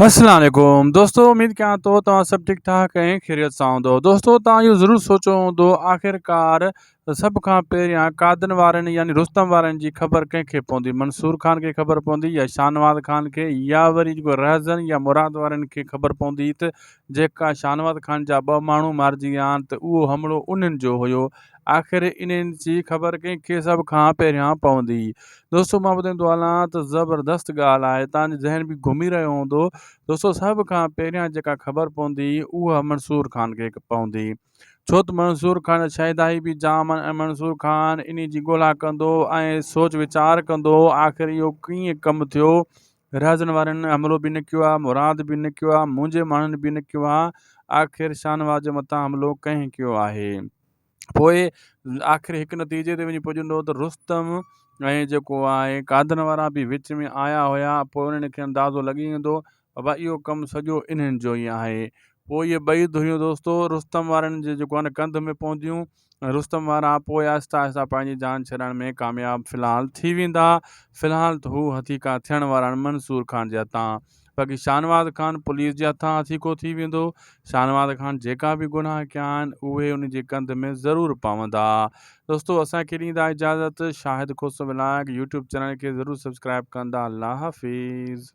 السلام عليڪم دوستو اميد ڪيان ٿو توهان سڀ ٺيڪ ٺاڪ ۽ خيريت سان هوندو دوستو توهان اهو ضرور سوچيو هوندو آخرڪار سڀ کان پهريان قادن وارن يعني رستم وارن جي خبر ڪنهن کي پوندي منصور خان کي خبر پوندي يا شاهنواز خان کي يا وري جيڪو رهزن يا مراد وارن کي خبر پوندي ته جيڪا شاهنواز خان جا ٻه ماڻهو مارجي ويا آهن ته اهو حملو انهن جو هيو آخر انهن جي خبر ڪنهن کي سڀ کان پهريان پوندي دوستو مان ٻڌائيندو هلان ته زبردست ڳالهه آهي تان جو ذهن به گهمي رهيو هوندو دوستو سڀ کان پهريان جيڪا خبر پوندي اها منصور خان کي پوندي ڇو ته منصور خان شهدائي به جام ۽ منصور خان انهي جي ڳولا ڪندو ۽ سوچ ويچار ڪندو آخر اهو ڪيئن ڪم ٿيو رهزن وارن حملو به نه ڪيو آهي مراد به نه ڪيو آهي منهنجي ماڻهن به نه ڪيو آهي آخر شاهنواز جي مٿان حملو ڪنهن ڪيو آهي پوء آخر هڪ نتيجي تي وڃي پڄندو ته رستم ۽ جيڪو آهي قادن وارا به وچ ۾ آيا هيا پوء انهن کي اندازو لڳي ويندو بابا اهو ڪم سڄو انهن جو ئي آهي پوء اهي ٻئي ڌريون دوستو رستم وارن جي جيڪو آهي نه ڪنڌ ۾ پونديون ۽ رستم وارا پوء آهستي آهستي پنهنجي جان ڇڏائڻ ۾ ڪامياب في الحال ٿي ويندا في الحال ته هو هٿيڪا ٿيڻ وارا آهن منصور خان جي هٿان باقي شاهنواز خان پوليس جي هٿان هٿيڪو ٿي ويندو. شاهنواز خان جيڪا به گناهه ڪيا آهن اهي ان جي ڪنڌ ۾ ضرور پوندا. دوستو اسان کي ڏيندا اجازت Shahid Khoso vlog YouTube channel کي ضرور سبسڪرائب ڪندا الله حافظ.